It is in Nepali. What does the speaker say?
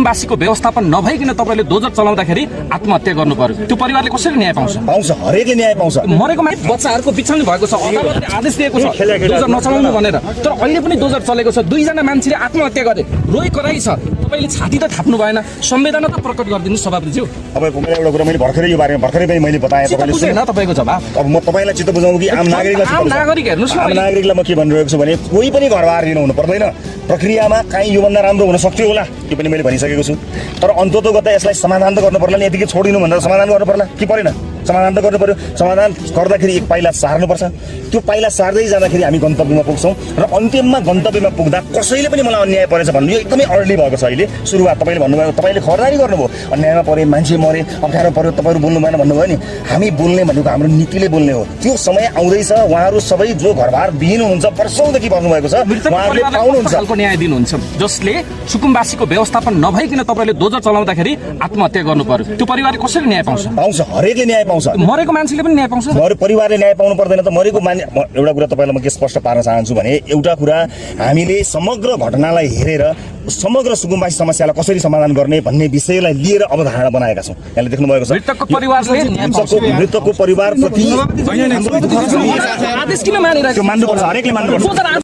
कुटुम्बवासीको व्यवस्थापन नभइकन तपाईले डोजर चलाउँदाखेरि आत्महत्या गर्नु पर्यो त्यो परिवारले कसरी न्याय पाउँछ पाउँछ हरेकले न्याय पाउँछ मरेको मान्छे बच्चाहरूको बिचमा भएको छ अदालतले आदेश दिएको छ डोजर नचलाउनु भनेर तर अहिले पनि डोजर चलेको छ दुईजना मान्छेले आत्महत्या गरे रोइ कराई छ तपाईले छाती त थाप्नु भएन संवेदना त प्रकट गरिदिनु सभापतिज्यू तपाईको मेरो एउटा कुरा मैले भर्खरै यो बारेमा भर्खरै पनि मैले बताएँ तपाईले बुझेन तपाईको जवाब अब म तपाईलाई चित्त बुझाउँ कि आम नागरिकलाई आम नागरिक हेर्नुस् न आम नागरिकलाई म के भनिरहेको छु भने कोही पनि घरबार दिन हुनु पर्दैन प्रक्रियामा काहीँ योभन्दा राम्रो हुन सक्थ्यो होला त्यो पनि मैले भनिसकेको छु तर अन्ततोगत यसलाई समाधान त गर्नु पर्ला नि यतिकै छोडिदिनु भनेर समाधान गर्नु पर्ला कि परेन समाधान त गर्नु पर्यो समाधान गर्दाखेरि एक पाइला सार्नुपर्छ त्यो पाइला सार्दै जाँदाखेरि हामी गन्तव्यमा पुग्छौँ र अन्तिममा गन्तव्यमा पुग्दा कसैले पनि मलाई अन्याय परेछ भन्नु यो एकदमै अर्ली भएको छ अहिले सुरुवात तपाईँले भन्नुभयो तपाईँले खबरदारी गर्नुभयो अन्यायमा परे मान्छे मरे अप्ठ्यारो पर्यो तपाईँहरू बोल्नु भएन भन्नुभयो नि हामी बोल्ने भनेको हाम्रो नीतिले बोल्ने हो त्यो समय आउँदैछ उहाँहरू सबै जो घरबार विहीन हुनुहुन्छ वर्षौँदेखि बस्नुभएको छ उहाँहरूले पाउनुहुन्छ न्याय दिनुहुन्छ जसले सुकुम्बासीको व्यवस्थापन नभइकन तपाईँले डोजर चलाउँदाखेरि आत्महत्या गर्नु पर्यो त्यो परिवारले कसरी न्याय पाउँछ पाउँछ हरेकले न्याय पाउँछ मरेको मान्छेले पनि न्याय पाउँछ मरे परिवारले न्याय पाउनु पर्दैन त मरेको एउटा कुरा तपाईँलाई म के स्पष्ट पार्न चाहन्छु भने एउटा कुरा हामीले समग्र घटनालाई हेरेर समग्र सुकुम्बासी समस्यालाई कसरी समाधान गर्ने भन्ने विषयलाई लिएर अवधारणा बनाएका छौँ यहाँले देख्नु भएको छ मृतकको परिवारप्रति आदेश किन मानिरहेको त्यो मान्नुपर्छ हरेकले मान्नुपर्छ